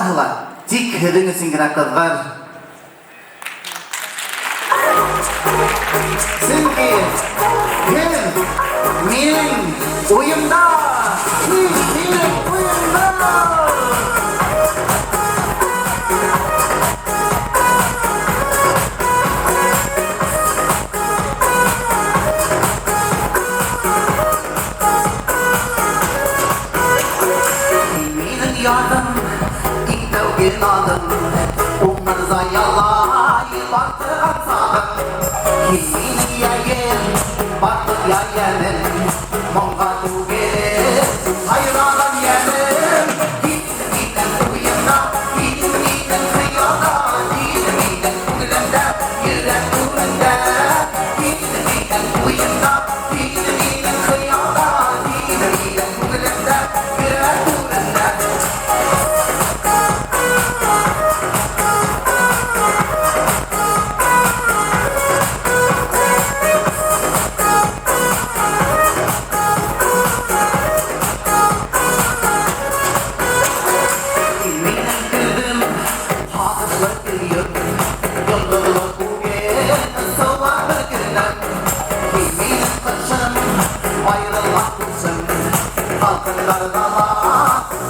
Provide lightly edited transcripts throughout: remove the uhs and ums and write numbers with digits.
Барыһы ла тик һеҙҙең өсөн генә, ҡыҙҙар. Сөнки һеҙ минең уйымда, һеҙ минең уйымда. Минең ярым, иң тәүге наҙым, Умырзаялай батыр ансағым. Һин минең йәйем, бар донъя йәмем, Моңға түгелеп һайраған йәнем. Һин минең уйымда, һин минең хыялда, Һин минең күңелемдә, йөрәк түрендә. Һин минең уйымда, һин минең хыялда, Һин минең күңелемдә, йөрәк түрендә. Минең көҙөм, һағышлы көйөм, Йондоҙло күген сыуар бер көнөм. Һин минең ҡышым, айырылған күршем, Һалҡындарҙа ла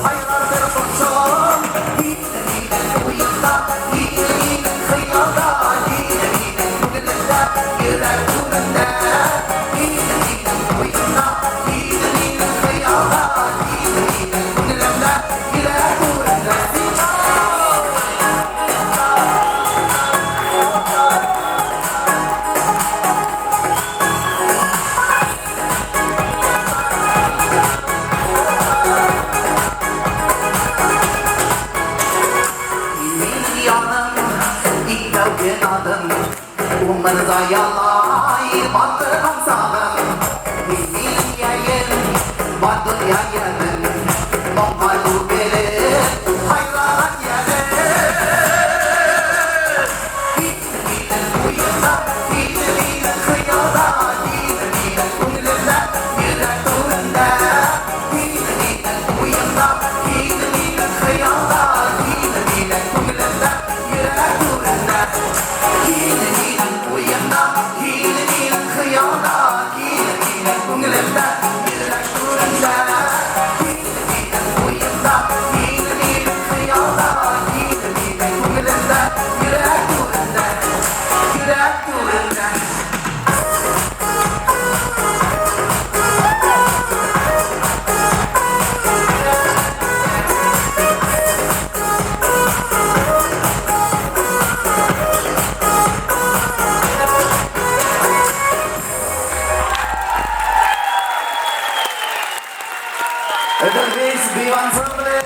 һайрар бер ҡошом. Һин минең уйымда, һин минең хыялда, Һин минең күңелемдә, йөрәк түрендә. Һин минең уйымда, һин минең хыялда, Һин минең күңелемдә, йөрәк түрендә. Минең ярым, иң тәүге наҙым, Умырзаялай батыр ансағым. Һин минең йәйем, бар донъя йәмем, Моңға түгелеп һайраған йәнем. Һин минең уйымда, һин минең хыялда, Һин минең күңелемдә, йөрәк түрендә. Һин минең уйымда, һин минең хыялда, Һин минең күңелемдә, йөрәк түрендә. Һин минең уйымда, һин минең хыялда, Һин минең күңелемдә, йөрәк түрендә. Һин минең уйымда, һин минең хыялда, Һин минең күңелемдә, йөрәк түрендә, йөрәк түрендә. Эдельвейс бейеү ансамбле.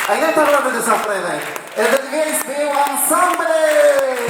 Әйҙә, тағы бер саҡырайыҡ. Эдельвейс бейеү ансамбле.